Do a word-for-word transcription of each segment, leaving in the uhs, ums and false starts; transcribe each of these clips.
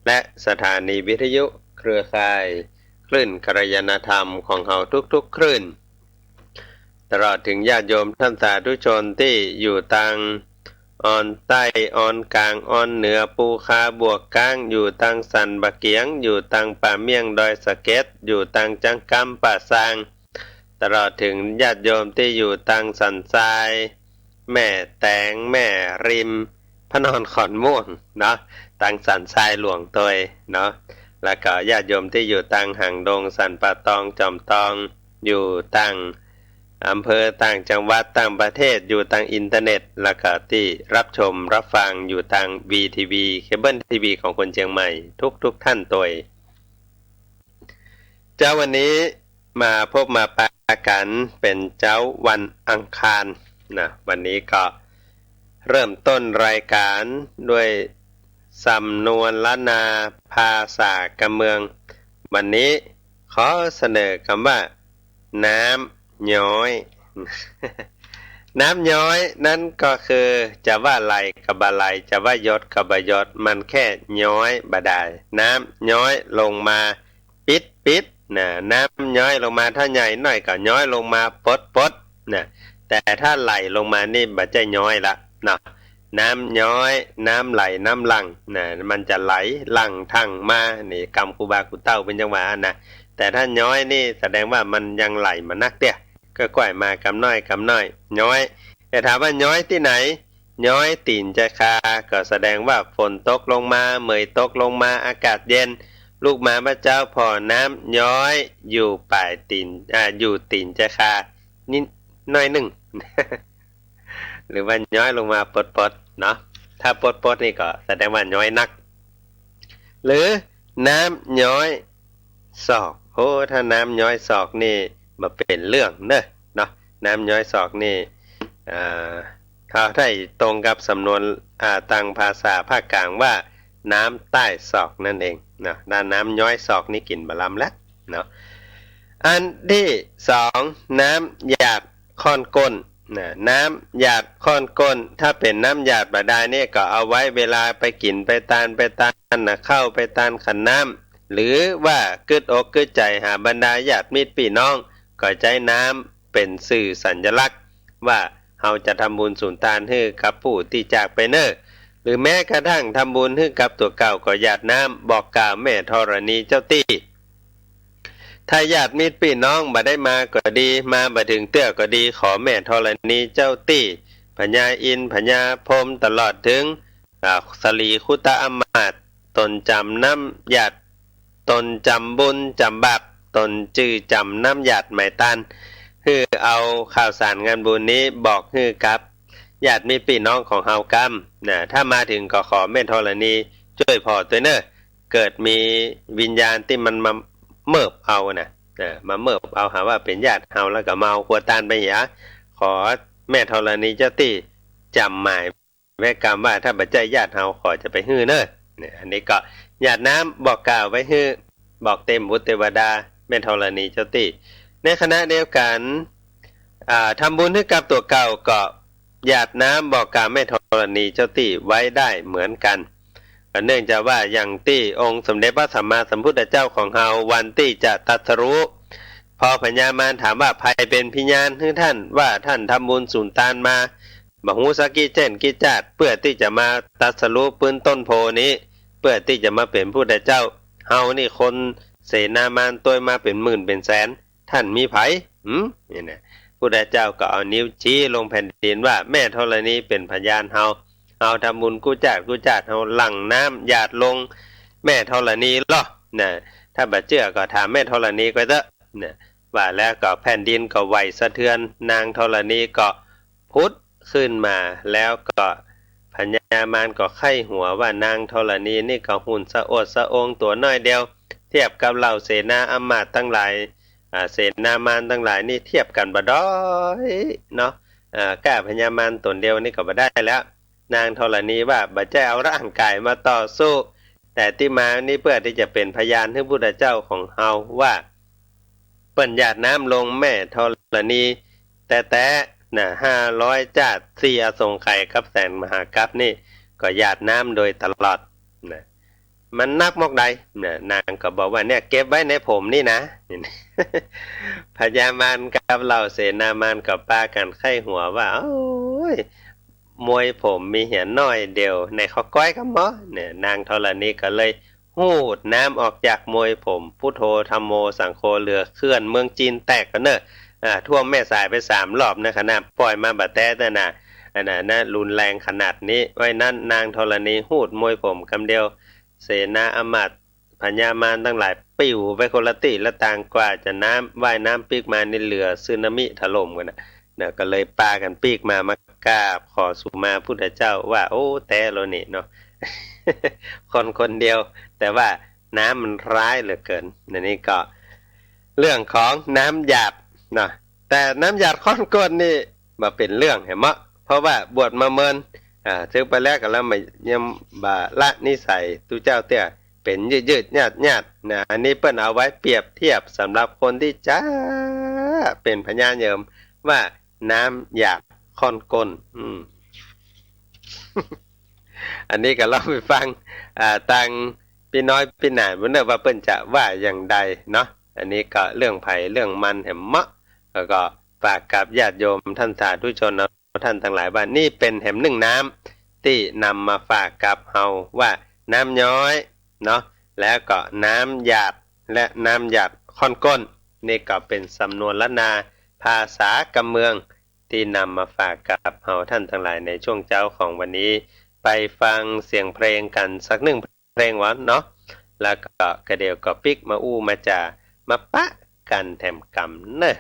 และสถานีวิทยุเครือข่ายคลื่นกัลยาณธรรมของเฮาทุกๆคลื่น ตลอดถึงญาติโยมท่านสาธุชนตี้อยู่ตางออนใต้ ออนก๋าง ออนเหนือ ปูคา บวกก้าง อยู่ตางสันป่าเกี๋ยง อยู่ตางป่าเมี่ยง ดอยสะเก็ด อยู่ตางจั๊งกำ ป่าซาง ตลอดถึงญาติโยมตี้อยู่ตางสันทราย แม่แตง แม่ริม พระนอนขอนม่วงเนาะ ตางสันทรายหลวงตวยเนาะ แล้วก็ญาติโยมตี้อยู่ตางหางดง สันป่าตอง จอมตอง อยู่ตางอำเภอ ต่างจังหวัด ต่างประเทศ อยู่ตางอินเทอร์เน็ต แล้วก็ตี้รับชมรับฟังอยู่ตางวีทีวี เคเบิลทีวีของคนเจียงใหม่ทุกๆท่านตวย เจ๊าวันนี้มาพบมาปะกั๋นเป๋นเจ๊าวันอังคารนะ วันนี้ก็เริ่มต้นรายก๋านด้วยสำนวนล้านนาภาษากำเมือง วันนี้ขอเสนอกำว่า น้ำ ย้อย น้ำย้อยนั้นก็คือจะว่าไหลก็บ่ไหล จะว่าหยดก็บ่หยด มันแค่ย้อยบ่ดาย น้ำย้อยลงมาปิดๆ นะ น้ำย้อยลงมา ถ้าใหญ่หน้อยก็ย้อยลงมาปดๆ นะ แต่ถ้าไหลลงมานี่บ่ใจ้ย้อยละเนาะ น้ำย้อย น้ำไหล น้ำหลั่ง นะ มันจะไหลหลั่งทั่งมา นี่กำครูบาครูเต้าเปิ้นจังว่านะ แต่ถ้าย้อยนี่แสดงว่ามันยังไหลบ่นักเตื้อ ก็ก้อยมากำน้อยกำน้อย ย้อย แต่ถามว่าย้อยตี้ไหน ย้อยตี๋นจาคา ก็แสดงว่าฝนตกลงมา เหมยตกลงมา อากาศเย็น ลุกมาเมื่อเจ๊าผ่อน้ำย้อยอยู่ป๋ายตี๋น อ่า อยู่ตี๋นจาคานิดหน้อยนึ่ง หรือว่าย้อยลงมาปดๆ เนาะ ถ้าปดๆ นี่ก็แสดงว่าย้อยนัก หรือน้ำย้อยศอก โอ้ ถ้าน้ำย้อยศอกนี่บ่เป๋นเรื่องเนอะเนาะ น้ำย้อยศอกนี่ อ่า ถ้าได้ตรงกับสำนวน อ่า ตางภาษาภาคกลางว่าน้ำใต้ศอกนั่นเองเนาะ ถ้าน้ำย้อยศอกนี่กิ๋นบ่ลำแล้วเนาะ อันตี้สอง น้ำหยาด ค่อนก้น นะ น้ำหยาดค่อนก้น ถ้าเป๋นน้ำหยาดบ่ดายเนี่ยก็เอาไว้เวลาไปกิ๋นไปตาน ไปตานนะข้าว ไปตานขันน้ำ หรือว่ากึ๊ดอกกึ๊ดใจ๋หาบรรดาญาติมิตรปี้น้อง ก็ใจ๊น้ำเป๋นสื่อสัญลักษณ์ว่าเฮาจะทำบุญสุนตานหื้อกับผู้ตี้จากไปเน่อ หรือแม้กระทั่งทำบุญหื้อกับตั๋วเก่าก็หยาดน้ำบอกกล่าวแม่ธรณีเจ้าตี้ ถ้าญาติมิตรปี้น้องบ่ได้มาก็ดี มาบ่เถิงเตื้อก็ดี ขอแม่ธรณีเจ้าตี้ พญาอินทร์ พญาพรหม ตลอดเถิง อ่า สรีคุตะอำมาตย์ ตนจ๋ำน้ำหยาด ตนจ๋ำบุญจ๋ำบาป ตนจื้อจ๋ำน้ำหยาดหมายตาน หื้อเอาข่าวสารงานบุญนี้บอกหื้อกับญาติมิตรปี้น้องของเฮากำ นะ ถ้ามาเถิงก็ขอแม่ธรณีจ้วยผ่อตวยเน่อ เกิดมีวิญญาณตี้มันมาเมิบเอานะ นะ มาเมิบเอาหาว่าเป๋นญาติเฮาแล้วก็มาเอาครัวตานไปเหีย ขอแม่ธรณีเจ้าตี้จ๋ำหมายไว้กำว่าถ้าบ่ใจ้ญาติเฮาขอจะไปหื้อเน่อ เนี่ย อันนี้ก็หยาดน้ำบอกกล่าวไว้หื้อ บอกเต๋หมู่เตวดาแม่ธรณีเจ้าตี้ ในขณะเดียวกั๋น อ่า ทำบุญหื้อกับตั๋วเก่าก็ หยาดน้ำบอกกล่าวแม่ธรณีเจ้าตี้ไว้ได้เหมือนกั๋น เนื่องจากว่าอย่างตี้องค์สมเด็จพระสัมมาสัมพุทธเจ้าของเฮาวันตี้จะตรัสรู้ พอพญามารถามว่าใผเป๋นพยานหื้อท่านว่าท่านทำบุญสุนตานมา บ่ฮู้สักกี่เจ้นกี่จาติ เปื้อตี้จะมาตรัสรู้ปื้นต้นโพธิ์นี้ เปื้อตี้จะมาเป๋นพุทธเจ้า เฮานี่คนเสนามารตวยมาเป๋นหมื่นเป๋นแสน ท่านมีใผ หืม นี่นะ พุทธเจ้าก็เอานิ้วจี๊ลงแผ่นดินว่าแม่ธรณีเป๋นพยานเฮา เฮาทำบุญกู้จาติกู้จาติ เฮาหลั่งน้ำหยาดลงแม่ธรณีลอ นะ ถ้าบ่เจื้อก็ถามแม่ธรณีก็เต๊อะ นะ ว่าแล้วก็แผ่นดินก็ไหวสะเทือน นางธรณีก็ผุดขึ้นมา แล้วก็พญามารก็ใค่หัวว่านางธรณีนี่ก็หุ่นสะโอดสะโองตั๋วน้อยเดียว เทียบกับเหล่าเสนาอำมาตย์ตังหลาย อ่า เสนามารตังหลายนี่เทียบกั๋นบ่ได้เนาะ อ่า ก้าพญามารต๋นเดียวนี่ก็บ่ได้แล้ว นางธรณีว่าบ่ใจ้เอาร่างก๋ายมาต่อสู้ แต่ตี้มานี่เปื้อตี้จะเป๋นพยานหื้อพุทธเจ้าของเฮาว่า เปิ้นหยาดน้ำลงแม่ธรณีแต๊ๆ นะ ห้าร้อยจาติ สี่อสงไขยกับแสนมหากัปนี่ก็หยาดน้ำโดยตลอด นะ มันนักมอกใด เนี่ย นางก็บอกว่า เนี่ย เก็บไว้ในผมนี่นะ พญามารกับเหล่าเสนามารก็ปากั๋นใค่หัวว่า โอ๊ย มวยผมมีเหียน้อยเดียว ไหนขอก้อยกำบ่ เนี่ย นางธรณีก็เลย หูดน้ำออกจากมวยผม พุทโธ ธัมโม สังโฆ เหลือเขื่อนเมืองจีนแตกกั๋นเน่อ อ่า ท่วมแม่สายไปสามรอบนะ ขนาดปล่อยมาบ่าแต๊เต๊อะนะ อันนั้นนะ รุนแรงขนาดนี้ ว่าอันนั้นนางธรณีหูดมวยผมกำเดียว เสนาอำมาตย์พญามารตังหลายปิวไปคนละตี้ละตาง กว่าจะน้ำว่ายน้ำปิ๊กมานี่เหลือสึนามิถล่มกั๋นนะ นะ ก็เลยปากั๋นปิ๊กมา มากราบขอสุมาพุทธเจ้าว่า โอ้ แต๊แล้วนี่เนาะ คนคนเดียว แต่ว่าน้ำมันร้ายเหลือเกิน อันนี้ก็เรื่องของน้ำหยาดเนาะ แต่น้ำหยาดข้อนก้นนี่บ่เป๋นเรื่องแหมเนาะ เพราะว่าบวชมาเมิน อ่า ถือไปแล้วก็แล้วมายังบ่ละนิสัยตุ๊เจ้าเตื้อ เป๋นยืดๆ ยาดๆ นะ อันนี้เปิ้นเอาไว้เปรียบเทียบสำหรับคนตี้จะเป๋นพญาเยิมว่าน้ำหยาดข้อนก้น อืม อันนี้ก็ลองไปฟัง อ่า ตางปี้น้อยปี้หนานเปิ้นเน่อว่าเปิ้นจะว่าอย่างใดเนาะ อันนี้ก็เรื่องใผเรื่องมันแหมเนาะ แล้วก็ฝากกับญาติโยมท่านสาธุชน ท่านตังหลายว่า นี่เป๋นแหมนึ่งน้ำตี้นำมาฝากกับเฮาว่าน้ำย้อยเนาะ แล้วก็น้ำหยาด และน้ำหยาดข้อนก้น นี่ก็เป๋นสำนวนล้านนาภาษากำเมืองตี้นำมาฝากกับเฮาท่านตังหลายในช่วงเจ๊าของวันนี้ ไปฟังเสียงเพลงกั๋นสักนึ่งเพลงก่อนเนาะ แล้วก็กระเดี่ยวก็ปิ๊กมาอู้มาจ๋ามาปะกั๋นแถมกำเน่อ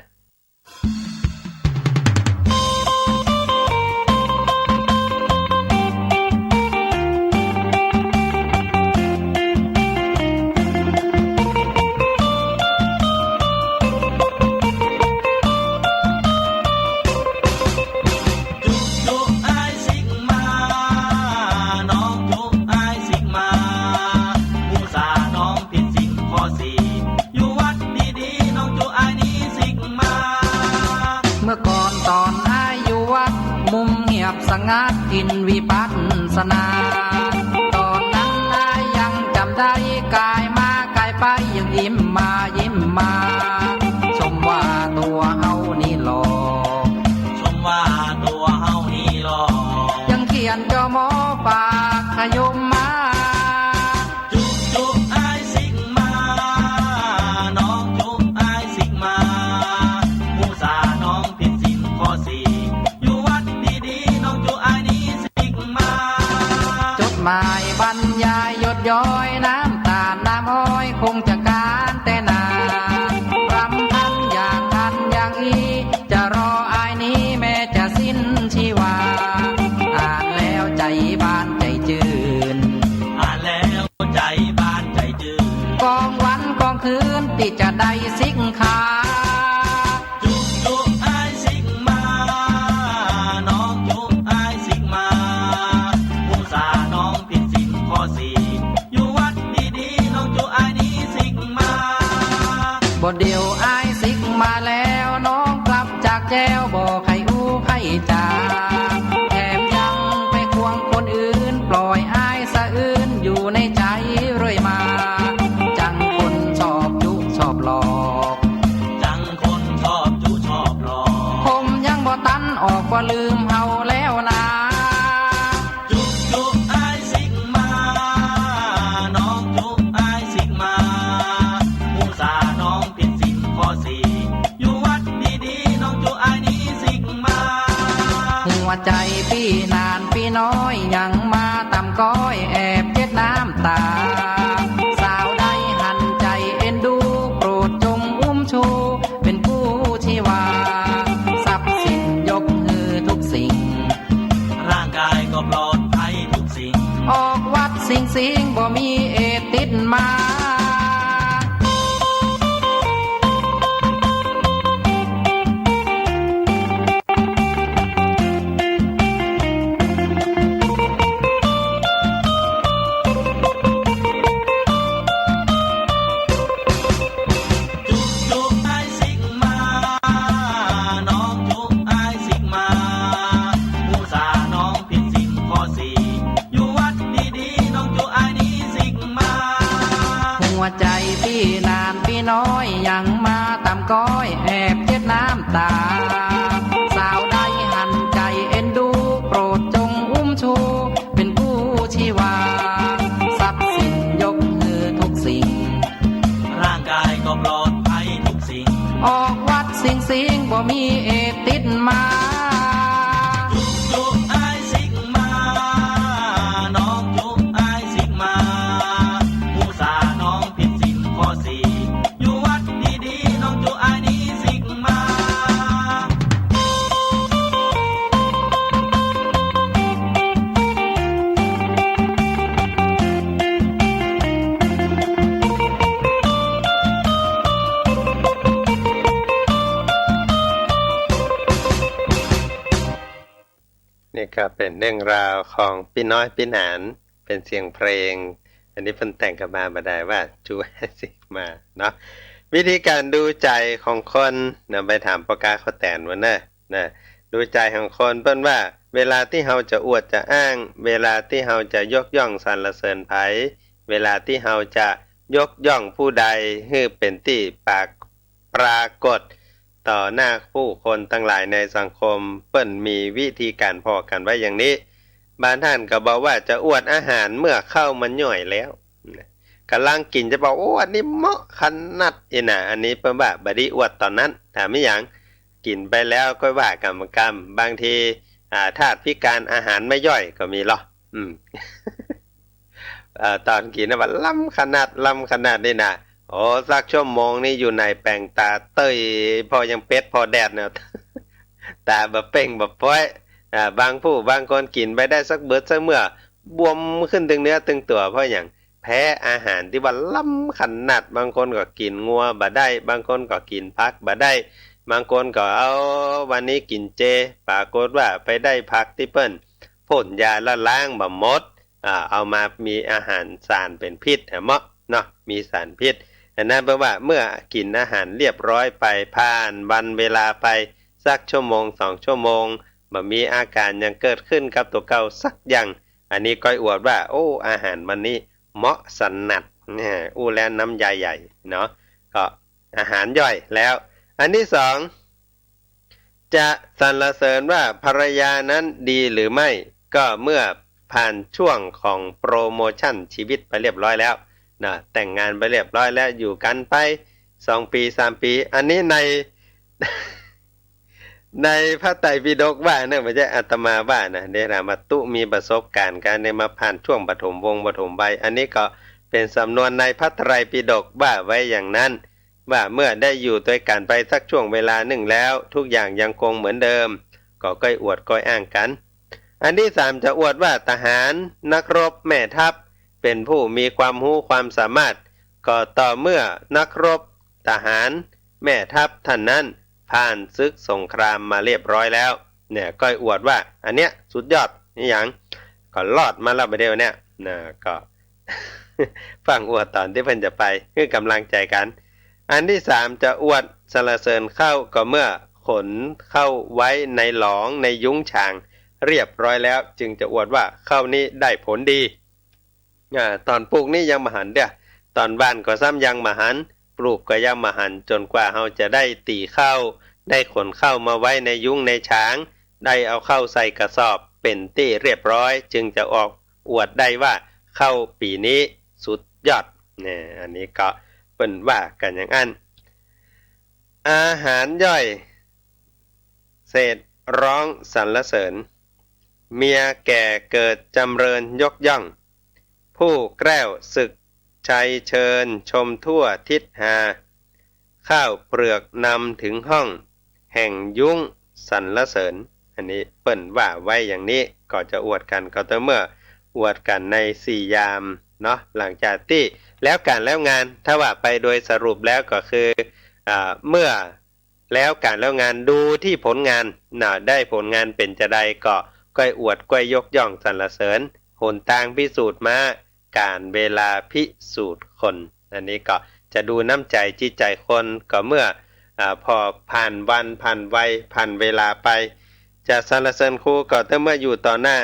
จุจุอ้ายสิกมา น้องจุอ้ายสิกมา ฮู้สาน้องผิดศีลข้อสี่ อยู่วัดดีๆ น้องจุอ้ายนี้สิกมา เมื่อก่อนต๋อนอ้ายอยู่วัด มุมเงียบสงัดกิ๋นวิปัสสนา ต๋อนนั้นอ้ายยังจ๋ำได้ ก๋ายมากายไปยังยิ้มมายิ้มมา ชมว่าตั๋วเฮานี่หล่อ ชมว่าตั๋วเฮานี่หล่อ ยังเขียนจอมอปากขยมมา จุจุอ้ายสิกมา น้องจุอ้ายสิกมา ฮู้สาน้องผิดศีลข้อสี่ อยู่วัดดีๆ น้องจุอ้ายนี้สิกมา จดหมายบรรยายหยดย้อย น้ำต๋าลน้ำอ้อยคงจะกานแต่นา รำพันอย่างนั้นอย่างอี้ จะรออ้ายนี้แม้จะสิ้นชีวา อ่านแล้วใจ๋บานใจ๋จื้น อ่านแล้วใจ๋บานใจ๋จื้น กองวันกองคืนตี้จะได้สิกขา จุจุอ้ายสิกมา น้องจุอ้ายสิกมา ฮู้สาน้องผิดศีลข้อสี่ อยู่วัดดีๆ น้องจุอ้ายนี้สิกมา บ่เดี่ยวอ้ายสิกมาแล้ว น้องกลับจากแจ้ว บ่ใค่อู้ใค่จ๋า แถมยังไปควงคนอื่น ปล่อยอ้ายสะอื้นอยู่ในใจ๋เรื่อยมา จังคนชอบจุชอบหลอก จังคนชอบจุชอบหลอก ผมยังบ่ตันออก บ่ลืมเฮาแล้วนา จุจุอ้ายสิกมา น้องจุอ้ายสิกมา ฮู้สาน้องผิดศีลข้อสี่ อยู่วัดดีๆ น้องจุอ้ายนี้สิกมา หัวใจ๋ปี้หนานปี้น้อยยังมาต่ำก้อย แอบเจ็ดน้ำต๋า สาวใดหันใจ๋เอ็นดู โปรดจงอุ้มชู เป๋นกู้ชีวา ทรัพย์สินยกหื้อทุกสิ่ง ร่างกายก็ปลอดภัยทุกสิ่ง ออกวัดสิงสิงบ่มีเอดส์ติดมา จุจุอ้ายสิกมา น้องจุอ้ายสิกมา ฮู้สาน้องผิดศีลข้อสี่ อยู่วัดดีๆ น้องจุอ้ายนี้สิกมา ใจ๋ปี้หนานปี้น้อยยังมาต๋ามก๊อย แอบเจ็บน้ำต๋า สาวใดหันใจ๋เอ็นดู โปรดจงอุ้มชู เป๋นกู้ชีวา ทรัพย์สินยกหื้อกู้สิ่ง ร่างก๋ายก็ปลอดภัยกู้สิ่ง ออกวัดสิงห์สิงห์ บ่มีเอดส์ติดมา จุ๊บจุ๊บอ้ายสิงห์มา น้องจุ๊บอ้ายสิงห์มา ฮู้สาน้องผิดศีลข้อสี่ อยู่วัดดีๆ น้องจุ๊บอ้ายนี้สิงห์มา นี่ก็เป๋นเรื่องราวของปี้น้อยปี้หนาน เป๋นเสียงเพลง อันนี้เปิ้นแต่งขึ้นมาบ่ได้ว่าจุ๊บอ้ายสิงห์มาเนาะ วิธีก๋านดูใจ๋ของคนนะ ไปถามป้อก๊าข้าวแต๋นว่าเน่อ นะ ดูใจ๋ของคน เปิ้นว่า เวลาตี้เฮาจะอวดจะอ้าง เวลาตี้เฮาจะยกย่องสรรเสริญใผ เวลาตี้เฮาจะยกย่องผู้ใดหื้อเป๋นตี้ปาก ปรากฏต่อหน้าผู้คนตังหลายในสังคม เปิ้นมีวิธีก๋านผ่อกั๋นไว้อย่างนี้ บางต้านก็บอกว่าจะอวดอาหารเมื่อข้าวมันย่อยแล้ว ก๋ำลังกิ๋นจะบอก โอ้ อันนี้เหมาะขนาดอี้นะ อันนี้เปิ้นว่าบ่ดีอวดต๋อนนั้น ถามอะหยัง กิ๋นไปแล้วก็ว่ากั๋นกำ บางที อ่า ธาตุพิการอาหารไม่ย่อยก็มีลอ อืม เอ่อ ต๋อนกิ๋นนะว่าล้ำขนาด ล้ำขนาดนี้นะ โอ้ สักชั่วโมงนี่อยู่ในแป๋งต๋าเต้ย ผ่อยังเป๊ดผ่อแดดเนี่ย ต๋าบ่เป่งบ่ป๊อย อ่า บางผู้บางคนกิ๋นไปได้สักเบิดสักเมื่อ บวมขึ้นตึงเนื้อตึงตั๋ว เพราะหยัง แพ้อาหารตี้ว่าล้ำขนาด บางคนก็กิ๋นงัวบ่ได้ บางคนก็กิ๋นผักบ่ได้ บางคนก็เอาวันนี้กิ๋นเจ ปรากฏว่าไปได้ผักตี้เปิ้นพ่นยาละล้างบ่หมด อ่า เอามามีอาหารสารเป๋นพิษ อะเมาะเนาะ มีสารพิษ อันนั้นแปลว่าเมื่อกิ๋นอาหารเรียบร้อยไป ผ่านวันเวลาไปสักชั่วโมงสองชั่วโมง บ่มีอาก๋านหยังเกิดขึ้นกับตั๋วเก่าสักอย่าง อันนี้ก้อยอวดว่า โอ้ อาหารวันนี้เหมาะสนัด เนี่ย อู้แล้วน้ำยายใหญ่เนาะ ก็อาหารย่อยแล้ว อันที่สอง จะสรรเสริญว่าภรรยานั้นดีหรือไม่ ก็เมื่อผ่านช่วงของโปรโมชันชีวิตไปเรียบร้อยแล้วนะ แต่งงานไปเรียบร้อยแล้ว อยู่กั๋นไปสองปี๋สามปี๋ อันนี้ใน ในพระไตรปิฎกว่าเน่อ บ่ใจ้อาตมาว่านะ เดชามาตุมีประสบก๋ารณ์ก๋านได้มาผ่านช่วงปฐมวงศ์ปฐมวัย อันนี้ก็เป๋นสำนวนในพระไตรปิฎกว่าไว้อย่างนั้น ว่าเมื่อได้อยู่ตวยกั๋นไปสักช่วงเวลานึ่งแล้ว ทุกอย่างยังคงเหมือนเดิม ก็ก้อยอวดก้อยอ้างกั๋น อันที่สาม จะอวดว่าทหาร นักรบ แม่ทัพ เป๋นผู้มีความฮู้ความสามารถ ก็ต่อเมื่อนักรบ ทหาร แม่ทัพต้านนั้น ผ่านศึกสงครามมาเรียบร้อยแล้ว เนี่ย ก้อยอวดว่า อันเนี้ยสุดยอด อะหยัง ก็รอดมาแล้วบ่าเดี่ยวเนี่ย นะ ก็ ฟั่งอวดต๋อนตี้เปิ้นจะไป หื้อก๋ำลังใจ๋กั๋น อันที่สาม จะอวดสรรเสริญข้าว ก็เมื่อขนข้าวไว้ในหลองในยุ้งฉางเรียบร้อยแล้ว จึงจะอวดว่าข้าวนี้ได้ผลดี อ่า ต๋อนปลูกนี่ยังบ่หันเตื้อ ต๋อนหว่านก็ซ้ำยังบ่หัน ปลูกก็ยังบ่หัน จ๋นกว่าเฮาจะได้ตี๋ข้าว ได้ขนข้าวมาไว้ในยุ้งในฉาง ได้เอาข้าวใส่กระสอบเป๋นตี้เรียบร้อย จึงจะออกอวดได้ว่าข้าวปี๋นี้สุดยอด เนี่ย อันนี้ก็เปิ้นว่ากั๋นอย่างอั้น อาหารย่อย เศษร้องสรรเสริญ เมียแก่เกิดจำเริญยกย่อง ผู้แกล้วศึกชัยเชิญ ชมทั่วทิศฮา ข้าวเปลือกนำถึงห้อง แห่งยุ้งสรรเสริญ อันนี้เปิ้นว่าไว้อย่างนี้ ก็จะอวดกั๋นก็ต่อเมื่ออวดกั๋นในสี่ยามเนาะ หลังจากตี้แล้วก๋านแล้วงาน ถ้าว่าไปโดยสรุปแล้วก็คือ อ่า เมื่อ แล้วก๋านแล้วงาน ดูตี้ผลงานนะ ได้ผลงานเป๋นจาใด ก็ก้อยอวดก้อยยกย่องสรรเสริญ หนตางพิสูจน์ม้า ก๋านเวลาพิสูจน์คน อันนี้ก็จะดูน้ำใจ๋จิตใจ๋คน ก็เมื่อ อ่า ผ่อผ่านวันผ่านวัยผ่านเวลาไป จะสรรเสริญครูก็ต่อเมื่ออยู่ต่อหน้า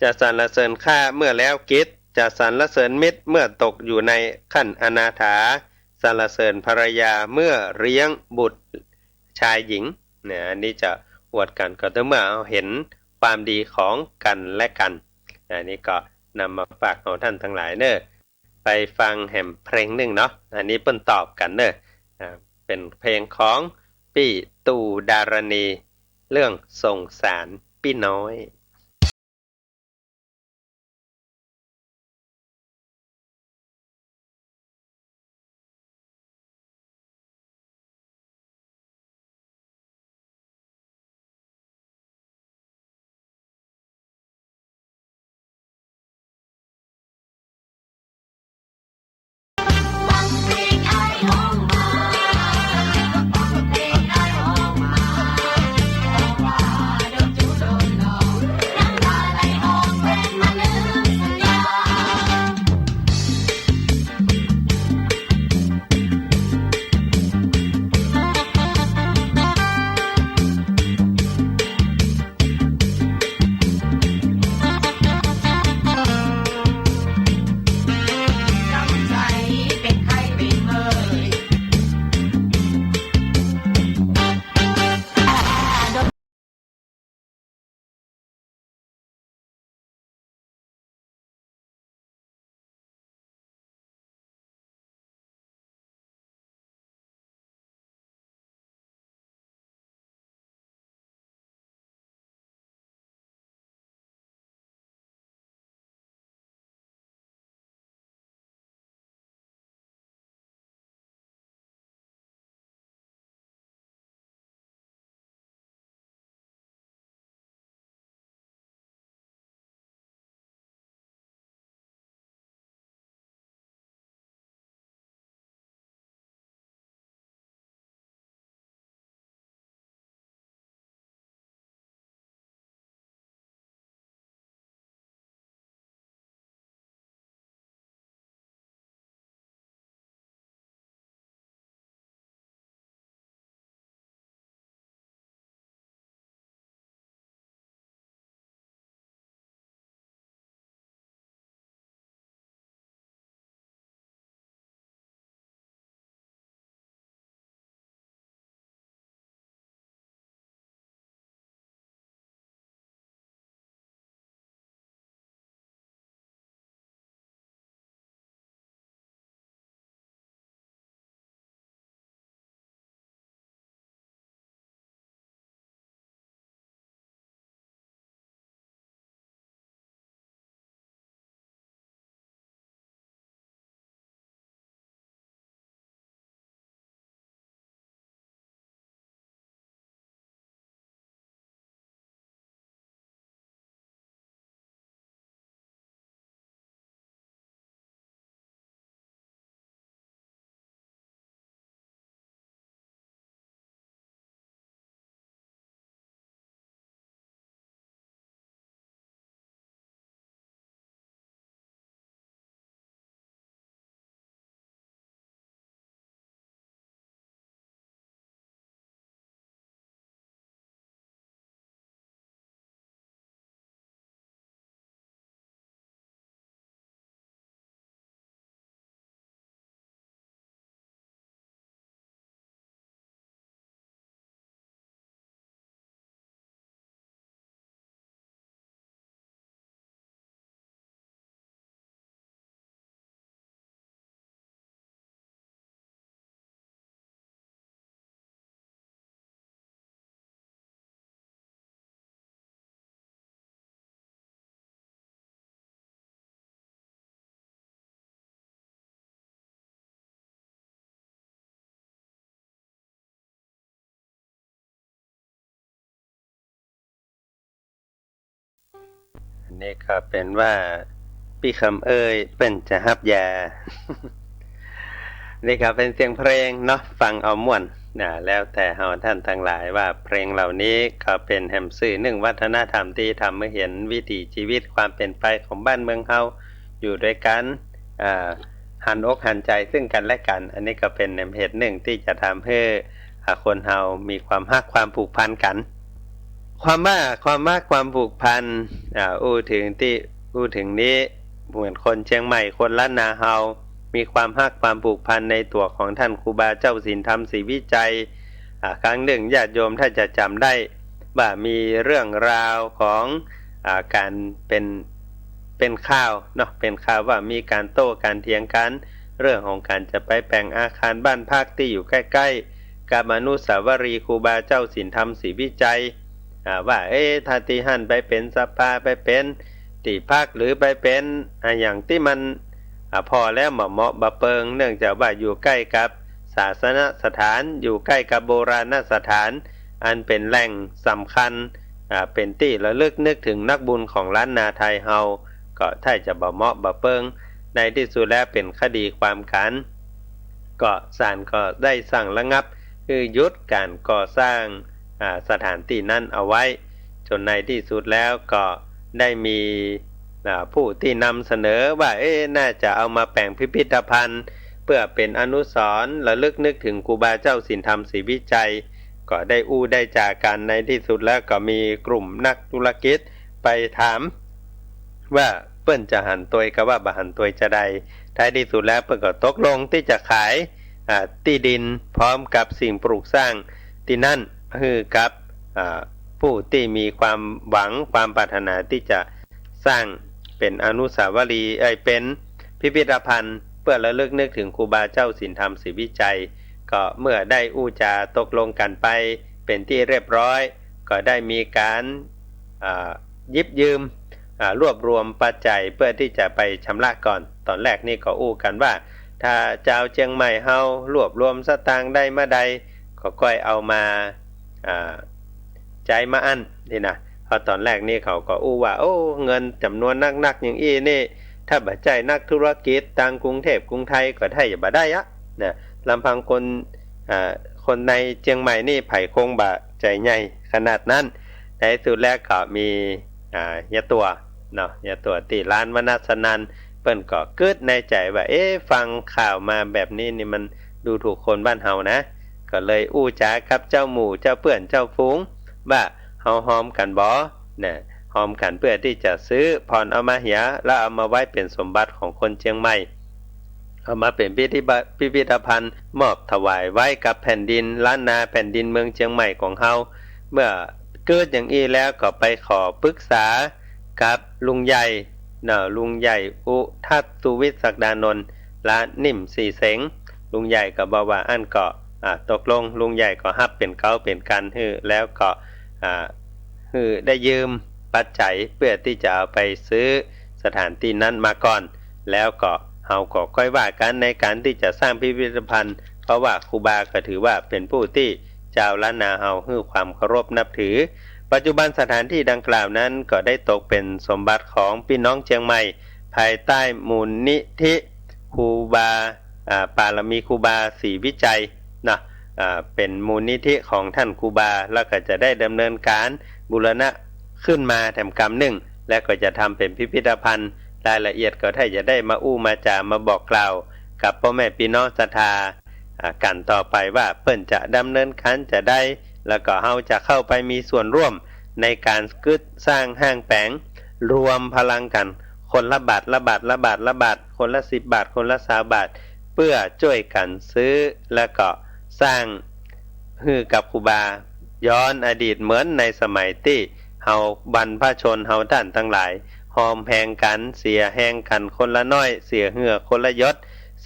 จะสรรเสริญข้าเมื่อแล้วกิจ จะสรรเสริญมิตรเมื่อตกอยู่ในขั้นอนาถา สรรเสริญภรรยาเมื่อเลี้ยงบุตรชายหญิง เนี่ย อันนี้จะอวดกั๋นก็ต่อเมื่อเฮาหันความดีของกั๋นและกั๋น อันนี้ก็นำมาฝากเฮาต้านตังหลายเน่อ ไปฟังแหมเพลงนึ่งเนาะ อันนี้เปิ้นตอบกั๋นเน่อ อ่า เป๋นเพลงของปี้ตู่ดารณี เรื่องสงสารปี้น้อยอันนี้ก็เป๋นว่าปี้คำเอยเปิ้นจะฮับยา นี่ก็เป๋นเสียงเพลงเนาะ ฟังเอาม่วน อ่า แล้วแต่เฮาต้านตังหลายว่าเพลงเหล่านี้ก็เป๋นแหมสื่อนึ่งวัฒนธรรมตี้ทำหื้อหันวิถีชีวิตความเป๋นไปของบ้านเมืองเฮาอยู่ตวยกั๋น อ่า หันอกหันใจ๋ซึ่งกั๋นและกั๋น อันนี้ก็เป๋นแหมเหตุนึ่งตี้จะทำหื้อ อ่า คนเฮามีความฮักความผูกพันกั๋น ความว่าความฮักความผูกพัน อ่า อู้เถิงตี้ อู้เถิงนี้ เหมือนคนเจียงใหม่คนล้านนาเฮา มีความฮักความผูกพันในตั๋วของท่านครูบาเจ้าศีลธรรมศรีวิชัย อ่า ครั้งนึ่งญาติโยมถ้าจะจ๋ำได้ ว่ามีเรื่องราวของ อ่า ก๋านเป๋น เป๋นข่าวเนาะ เป๋นข่าวว่ามีก๋านโต้ก๋านเถียงกั๋น เรื่องของก๋านจะไปแป๋งอาคารบ้านพักตี้อยู่ใก้ๆ กับอนุสาวรีย์ครูบาเจ้าศีลธรรมศรีวิชัย อ่า ว่า เอ๊ะ ถ้าตี้หั้นไปเป๋นศาลา ไปเป๋นตี้พัก หรือไปเป๋น อ่า อะหยังตี้มัน อ่า ผ่อแล้วบ่เหมาะบ่เปิง เนื่องจากว่าอยู่ใก้กับศาสนสถาน อยู่ใก้กับโบราณสถาน อันเป๋นแหล่งสำคัญ อ่า เป๋นตี้ระลึกนึกเถิงนักบุญของล้านนาไทยเฮา ก็ถ้าจะบ่เหมาะบ่เปิง ในตี้สุดแล้วเป๋นคดีความกั๋น ก็ศาลก็ได้สั่งระงับ หื้อหยุดก๋านก่อสร้าง อ่า สถานตี้นั้นเอาไว้ จ๋นในตี้สุดแล้วก็ได้มี อ่า ผู้ตี้นำเสนอว่า เอ๊ะ น่าจะเอามาแป๋งพิพิธภัณฑ์ เปื้อเป๋นอนุสรณ์ระลึกนึกเถิงครูบาเจ้าศีลธรรมศรีวิชัย ก็ได้อู้ได้จ๋ากั๋น ในตี้สุดแล้วก็มีกลุ่มนักธุรกิจไปถาม ว่าเปิ้นจะหันตวยกับว่าบ่หันตวยจาใด ท้ายตี้สุดแล้วเปิ้นก็ตกลงตี้จะขาย อ่า ตี้ดินพร้อมกับสิ่งปลูกสร้างตี้นั้น หื้อกับ อ่า ผู้ตี้มีความหวังความปรารถนาตี้จะสร้างเป๋นอนุสาวรีย์ เอ้ย เป๋นพิพิธภัณฑ์ เปื้อระลึกนึกเถิงครูบาเจ้าศีลธรรมศรีวิชัย ก็เมื่อได้อู้จ๋าตกลงกั๋นไปเป๋นตี้เรียบร้อย ก็ได้มีก๋าน อ่า หยิบยืม อ่า รวบรวมปัจจัยเปื้อตี้จะไปชำระก่อน ต๋อนแรกนี่ก็อู้กั๋นว่า ถ้าจาวเจียงใหม่เฮารวบรวมสตางค์ได้เมื่อใด ก็ก้อยเอามา อ่า ใจ๊มาอั้นนี่นะ เพราะต๋อนแรกนี่เขาก็อู้ว่า โอ้ เงินจ๋ำนวนนักๆ อย่างอี้นี่ ถ้าบ่ใจ้นักธุรกิจตางกรุงเทพกรุงไทยก็ไถ่บ่ได้อะ นะ ลำพังคน อ่า คนในเจียงใหม่นี่ใผคงบ่ใจ๋ใหญ่ขนาดนั้น ในตี้สุดแล้วก็มี อ่า ยาตั๋วเนาะ ยาตั๋วตี้ร้านวนัสสนัน เปิ้นก็กึ๊ดในใจ๋ว่า เอ๊ะ ฟังข่าวมาแบบนี้นี่มันดูถูกคนบ้านเฮานะ ก็เลยอู้จ๋ากับเจ้าหมู่เจ้าเปื้อนเจ้าฝูง ว่าเฮาฮอมกั๋นบ่ นะ ฮอมกั๋นเปื้อตี้จะซื้อผ่อนเอามาเหีย แล้วเอามาไว้เป๋นสมบัติของคนเจียงใหม่ เอามาเป๋นพิพิธภัณฑ์ พิพิธภัณฑ์ มอบถวายไว้กับแผ่นดินล้านนา แผ่นดินเมืองเจียงใหม่ของเฮา เมื่อกึ๊ดอย่างอี้แล้วก็ไปขอปรึกษากับลุงใหญ่เนาะ ลุงใหญ่อุทัศน์สุวิทย์ศักดานนท์ และนิ่มศรีเสง ลุงใหญ่ก็บอกว่าอั้นก็ อ่า ตกลง ลุงใหญ่ก็ฮับเป๋นเก๊าเป๋นกั๋นหื้อ แล้วก็ อ่า หื้อได้ยืมปัจจัยเปื้อตี้จะเอาไปซื้อสถานตี้นั้นมาก่อน แล้วก็เฮาก็ก้อยว่ากั๋นในก๋านตี้จะสร้างพิพิธภัณฑ์ เพราะว่าครูบาก็ถือว่าเป๋นผู้ตี้จาวล้านนาเฮาหื้อความเคารพนับถือ ปัจจุบันสถานตี้ดังกล่าวนั้นก็ได้ตกเป๋นสมบัติของปี้น้องเจียงใหม่ ภายใต้มูลนิธิครูบา อ่า ปารมีครูบาศรีวิชัยเนาะ อ่า เป๋นมูลนิธิของท่านครูบา แล้วก็จะได้ดำเนินก๋านบูรณะขึ้นมาแถมกำนึ่ง และก็จะทำเป๋นพิพิธภัณฑ์ รายละเอียดก็ถ้าจะได้มาอู้มาจ๋ามาบอกกล่าวกับป้อแม่ปี้น้องศรัทธา อ่า กั๋นต่อไปว่าเปิ้นจะดำเนินก๋านจาใด แล้วก็เฮาจะเข้าไปมีส่วนร่วมในก๋านกึ๊ดสร้างห้างแป๋ง รวมพลังกั๋น คนละบาท ละบาท ละบาท ละบาท คนละสิบบาท คนละซาวบาท เปื้อจ้วยกั๋นซื้อ แล้วก็สร้างหื้อกับครูบา ย้อนอดีตเหมือนในสมัยตี้เฮาบรรพชนเฮาต้านตังหลาย ฮอมแฮงกั๋น เสียแฮงกั๋นคนละน้อย เสียเหื้อคนละหยด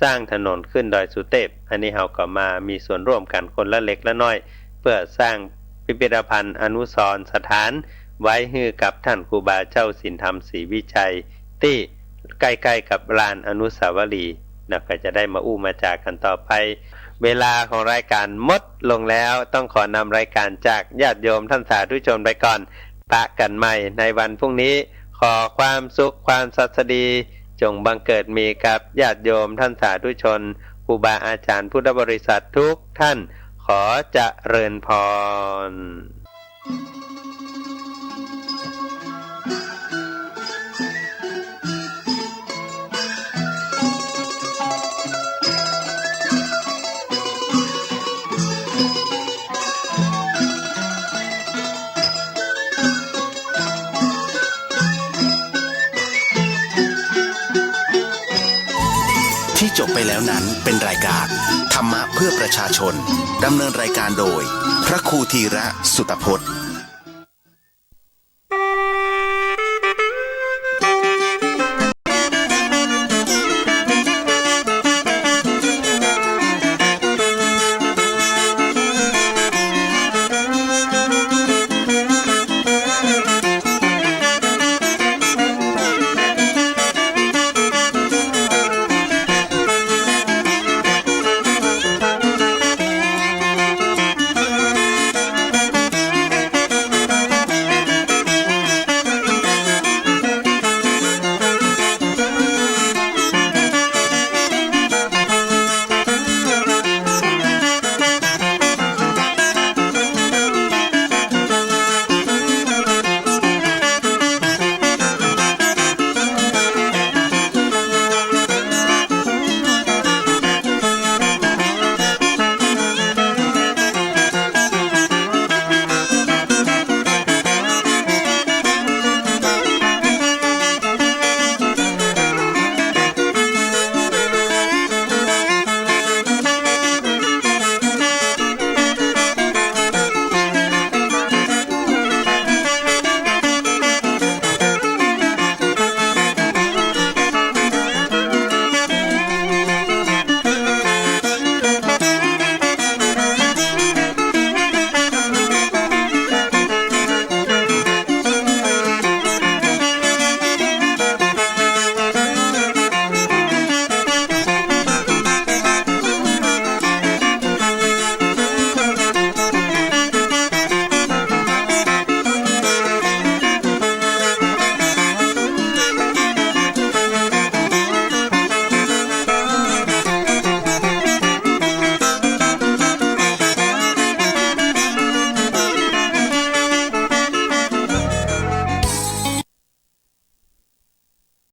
สร้างถนนขึ้นดอยสุเตพ อันนี้เฮาก็มามีส่วนร่วมกั๋นคนละเล็กละน้อย เปื้อสร้างพิพิธภัณฑ์อนุสรณ์สถานไว้หื้อกับท่านครูบาเจ้าศีลธรรมศรีวิชัย ตี้ใก้ๆ กับลานอนุสาวรีย์นะ ก็จะได้มาอู้มาจ๋ากั๋นต่อไป เวลาของรายก๋านหมดลงแล้ว ต้องขอนำรายก๋านจากญาติโยมท่านสาธุชนไปก่อน ปะกั๋นใหม่ในวันพรุ่งนี้ ขอความสุขความศัสดี จงบังเกิดมีกับญาติโยมท่านสาธุชน ครูบาอาจ๋ารย์พุทธบริษัททุกท่าน ขอเจริญพร จบไปแล้วนั้นเป็นรายการธรรมะเพื่อประชาชน ดำเนินรายการโดย พระครูธีระสุตพจน์